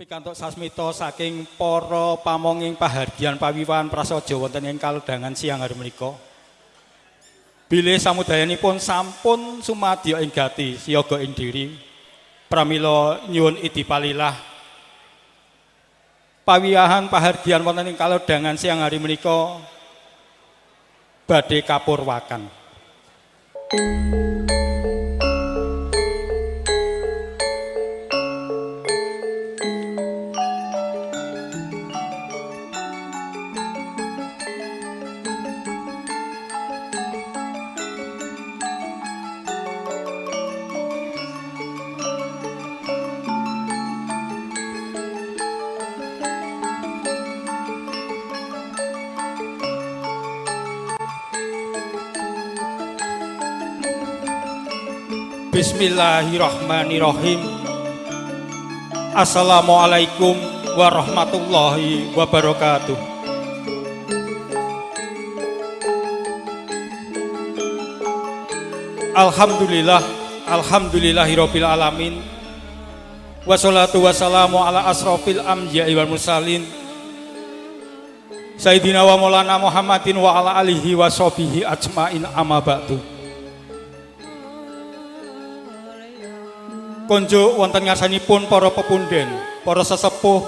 Pikantuk sasmita saking para pamonging pahargyan pawiwahan prasaja wonten ing kalodhangan siang hari menika. Bilih samudayanipun sampun sumadya ing gati siaga ing diri. Pramila nyuwun idi palilah pawiwahan pahargyan wonten ing kalodhangan siang hari menika badhe kapurwakan. Bismillahirrahmanirrahim. Assalamualaikum warahmatullahi wabarakatuh. Alhamdulillah, alhamdulillahirabbil alamin. Wassalatu wassalamu ala asrofil anbiya'i wal mursalin. Sayyidina wa maulana Muhammadin wa ala alihi wa sahbihi ajmain amma ba'du. Konjuk wonten ngarsanipun para pepunden, para sesepuh,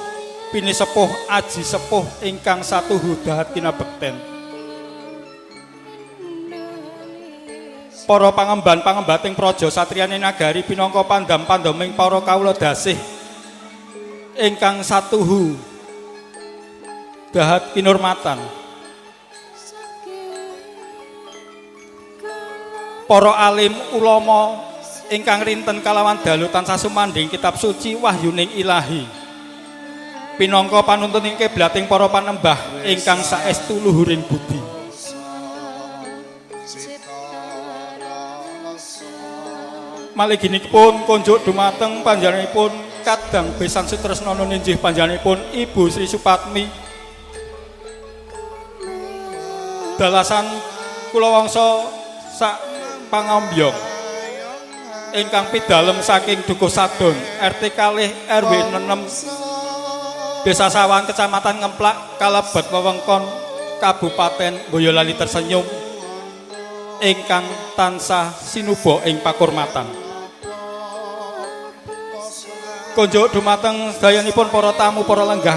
pinisepuh, aji sepuh ingkang satuhu dahat kinabekten. Para pangemban pangembating praja satriyane nagari pinangka pandam-pandaming para kawula dasih ingkang satuhu dahat kinurmatan. Para alim ulama ingkang rinten kalawan dalu tansah sumandhing kitab suci wahyuning ilahi. Pinangka panuntun ing kiblating para panembah ingkang saestu luhuring budi. Maliginipun konjuk dumateng panjenenganipun kadang besan sutresna ninjih panjenenganipun Ibu Sri Supatmi. Dalasan kula wangsa sak pangambyong ingkang pidalem saking Dukuh Sadon RT kalih RW 6 Desa Sawan Kecamatan Ngemplak kalebet wewengkon Kabupaten Boyolali tersenyum ingkang tansah sinuba ing pakurmatan. Konjuk dumateng sedayanipun para tamu para lenggah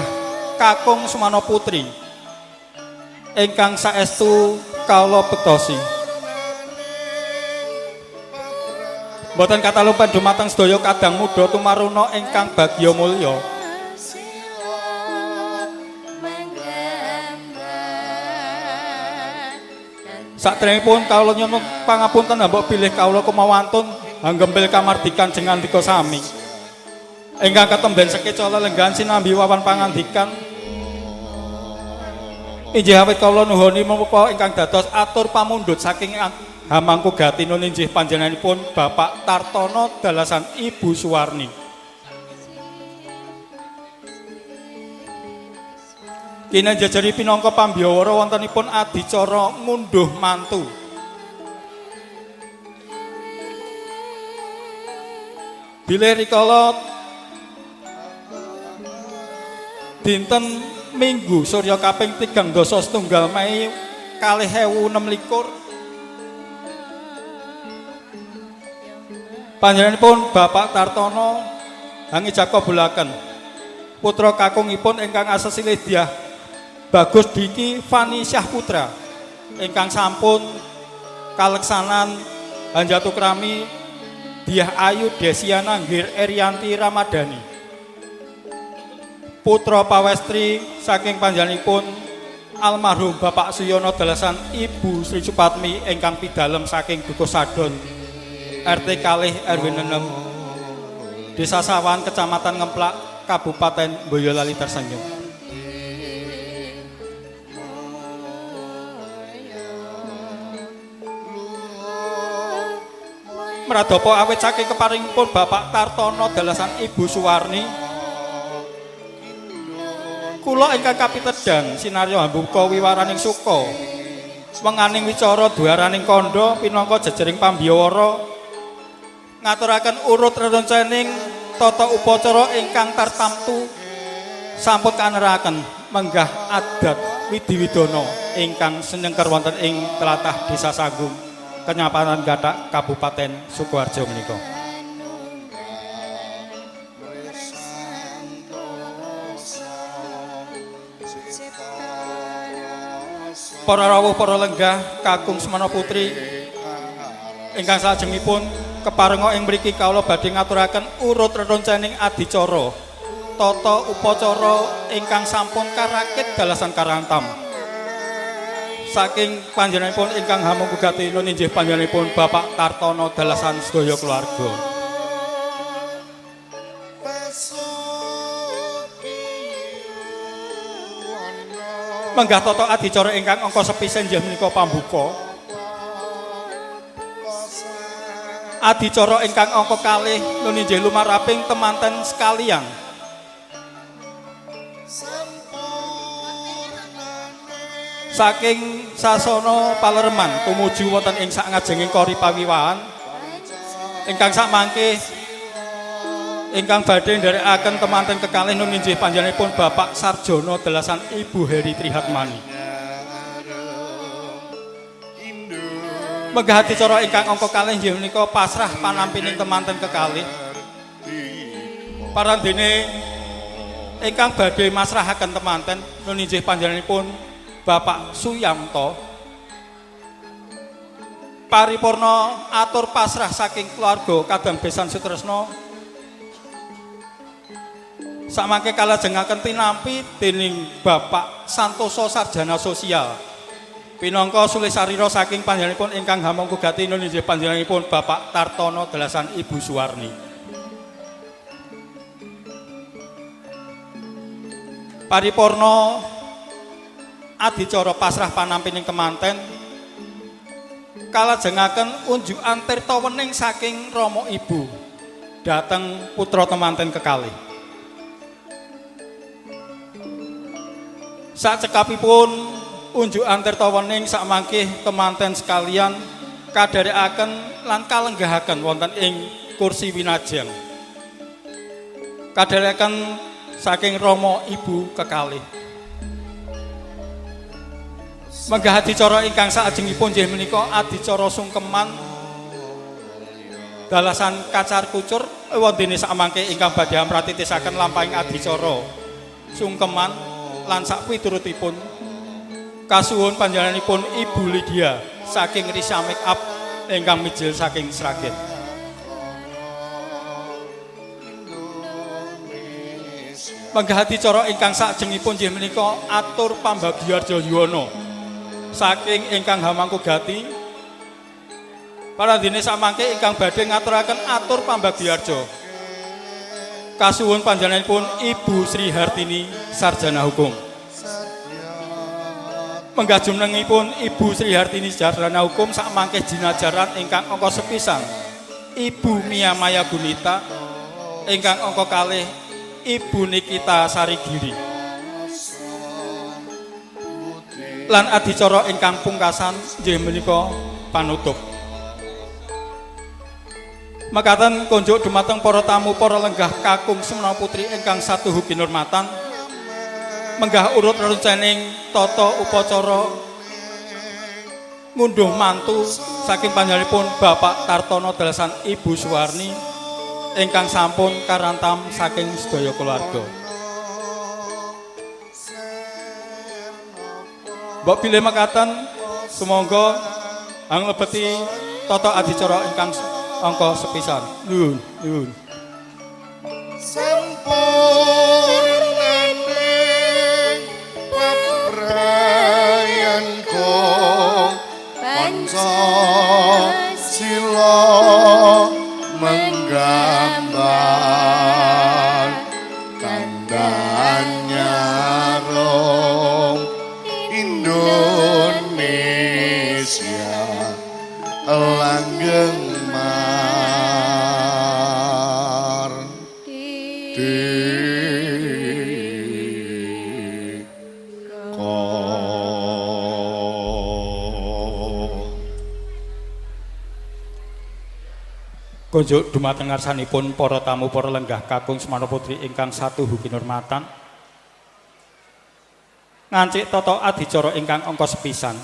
kakung Sumana Putri ingkang saestu kawula bektosi. Mboten katalupen dumateng sedaya kadang muda tumaruna ingkang bagya mulya. Saderengipun kawula nyuwun pangapunten mbok bilih kawula kumawantun hanggempil kamardikan jeng ngandika sami. Ingkang ketemben sekeca lelenggahan sinambi wawan pangandikan. Injih awit kawula nuhoni menapa ingkang dados atur pamundhut saking hamangku gatinun injih panjenenganipun Bapak Tartono dalasan Ibu Suwarni. Kinanjajari pinangka pambiyawara wontenipun adicara ngunduh mantu. Bilih rikala dinten Minggu surya kaping 31 Mei 2026 panjenenganipun Bapak Tartono hangijab kabulaken putra kakungipun ingkang asesilih Dyah Bagus Diki Fani Syahputra ingkang sampun kaleksanan hanjatu krami Dyah Ayu Desiana Nggir Erianti Ramadhani, putra pawestri saking panjenenganipun almarhum Bapak Suyono dalasan Ibu Sri Supatmi ingkang pidalem saking Dukuh Sadon RT kalih RW 6 Desa Sawan Kecamatan Ngemplak Kabupaten Boyolali tersenyum. Mradapa awit saking keparingipun Bapak Tartono dalasan Ibu Suwarni, kula ingkang kapitedhan sinarya hambuka wiwaraning suka wenganing wicara dwaraning kandha pinangka jejering pambiyawara ngaturaken urut rerencening tata upacara ingkang tartamtu Sampun kaneraken menggah adat Widiwidono ingkang senyengker wonten ing tlatah Desa Sanggung, Kecamatan Gathak, Kabupaten Sukoharjo menika. Para rawuh, para lenggah, kakung semana putri ingkang salajengipun keparenga ing mriki, kawula badhe ngaturaken urut rerencaning adicara tata upacara ingkang sampun karakit dalasan karantam saking panjenenganipun ingkang hamungku gati, inggih panjenenganipun Bapak Tartono dalasan sedaya keluarga. Menggah tata adicara ingkang angka sepisan inggih menika pambuka. Adicara ingkang angka kalih nun inggih lumaraping temanten sekalian. Saking sasana palereman tumuju wonten ing sakngajenging kori pawiwahan ingkang sakmangke ingkang badhe nderekaken temanten kekalih nun inggih panjenenganipun Bapak Sarjono dalasan Ibu Heri Trihatmani. Menggah adicara ingkang angka kalih inggih menika pasrah panampining temanten kekalih. Parandene ingkang badhe masrahaken temanten nun inggih panjenenganipun Bapak Suyamto. Paripurna atur pasrah saking keluarga Kadang Besan Sutresno samangke kalajengaken tinampi dening Bapak Santoso Sarjana Sosial pinangka sulih sarira saking panjenenganipun ingkang hamangku gati, nun inggih panjenenganipun Bapak Tartono dalasan Ibu Suwarni. Paripurna adicara pasrah panampining kemanten kalajengaken unjukan tirta wening saking rama ibu dhateng putra temanten kekalih. Sacekapipun unjukan tirta wening, sakmangke kemanten sekalian kadherekaken lan kalenggahaken wonten ing kursi winajeng. Kadherekaken saking rama ibu kekalih. Menggah adicara ingkang salajengipun inggih menika adicara sungkeman dalasan kacar kucur, wondene sakmangke ingkang badhe amratitisaken lampahing adicara sungkeman lan sakpiturutipun kasuwun panjenenganipun Ibu Lydia saking Risa Make Up ingkang mijil saking Sragen. Menggah adicara ingkang salajengipun inggih menika atur pambagiyarja yuwana saking ingkang hamangku gati. Parandene samangke ingkang badhe ngaturaken atur pambagiyarja kasuwun panjenenganipun Ibu Sri Hartini Sarjana Hukum. Menggah jumenengipun Ibu Sri Hartini Sarjana Hukum sakmangke jinajaran ingkang angka sepisan Ibu Mia Maya Gunita, ingkang angka kalih Ibu Nikita Sarigiri, lan adicara ingkang pungkasan inggih menika panutup. Mekaten konjuk dumateng para tamu, para lenggah, kakung semana putri ingkang satuhu kinurmatan, menggah urut rencaning tata upacara ngunduh mantu saking panjenenganipun Bapak Tartono dalasan Ibu Suwarni ingkang sampun karantam saking sedaya keluarga. Mbok bilih mekaten, sumangga anglebeti tata adicara ingkang angka sepisan. Nuwun, nuwun. Sampurnaning paprayan kong panca sila menggambar tandanya rom Indonesia langgeng mar di ko. Kunjuk dumateng ngarsanipun para tamu, para lenggah, kakung semana putri ingkang satuhu kinurmatan. Ngancik tata adicara ingkang angka sepisan.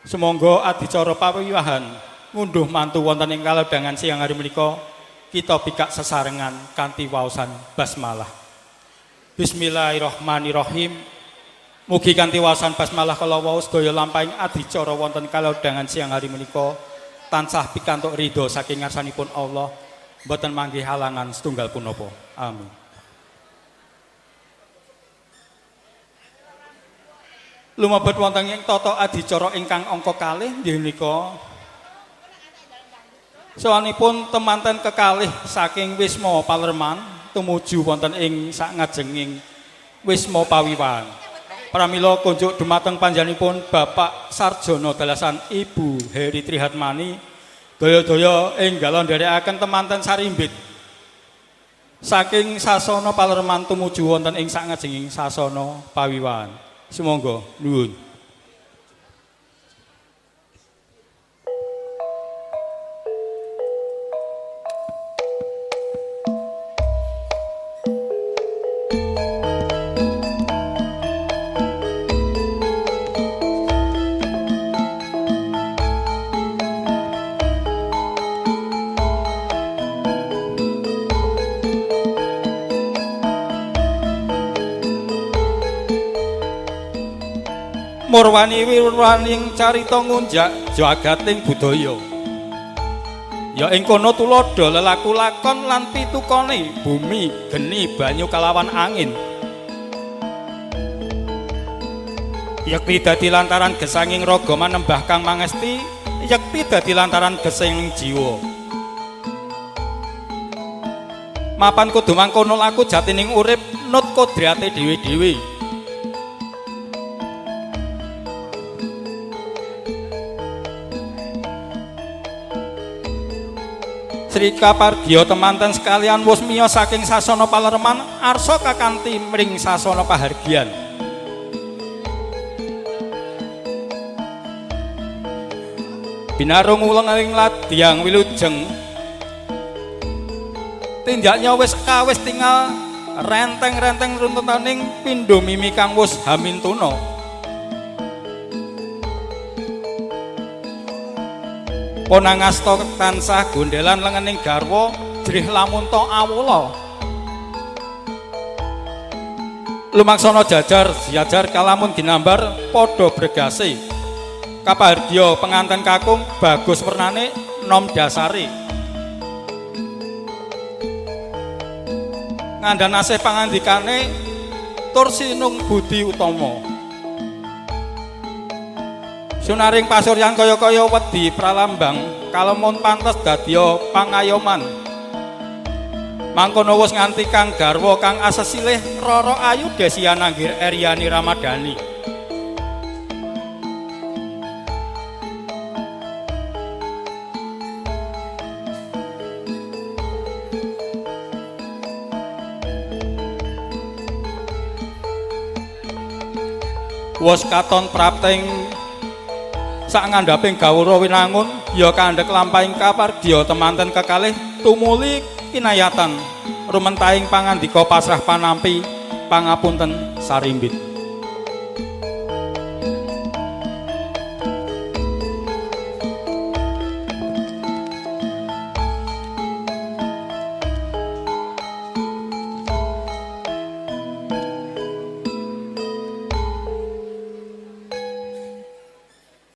Sumangga adicara pawiwahan ngunduh mantu wonten ing kalodhangan siang hari menika kita bikak sesarengan kanthi waosan basmalah. Bismillahirrahmanirrahim. Mugi kanthi waosan basmalah kala wau sedaya lampahing adicara wonten kalodhangan siang hari menika tansah pikantuk ridho saking ngarsanipun Allah, mboten manggih halangan setunggal punapa. Amin. Lumebet wonten ing tata adicara ingkang angka kalih nggih menika sowanipun temanten kekalih saking Wisma Palerman tumuju wonten ing sakngajenging Wisma Pawiwahan. Pramila kunjuk dumateng panjenenganipun Bapak Sarjono dalasan Ibu Heri Trihatmani daya-daya enggal nderekaken temanten sarimbit saking sasana Palerman tumuju wonten ing sakngajenging sasana Pawiwahan. Sumangga nuwun. Murwani wirwaning carita ngunjak jagating budaya. Ya ing kono tuladha lelaku lakon lan pitukone bumi, geni, banyu kalawan angin. Yekti dadi lantaran gesanging raga manembah kang mangesti, yekti dadi lantaran gesanging jiwa. Mapan kudu mangkono laku jatining urip nut kodrate dhewe-dhewe. Sri Kapardiya temanten sekalian wus miyos saking sasana Palerman arsa kakanthi mring sasana pahargyan. Binarung wuleng ing ladyang wilujeng tindaknya wis kawis tingal renteng-renteng runtutaning pindho mimi kang wus hamintuna. Ponangasta tansah gondelan lengening garwa jrih lamunta awula. Lumaksana jajar jajar kalamun ginambar padha bregase. Kapahardya penganten kakung bagus wernane nom dasare. Ngandhan asih pangandikane tur sinung budi utama. Sunaring pasuryan kaya-kaya wedi pralambang kalemun pantes dadya pangayoman. Mangkono wis nganti kang garwa kang asesilih Rara Ayu Desiana Anggir Eryani Ramadhani. Wos katon prapting sak ngandhaping gawura winangun ya kandhek lampahing kapardya temanten kekalih tumuli kinayatan rumentahing pangandika pasrah panampi pangapunten sarimbit.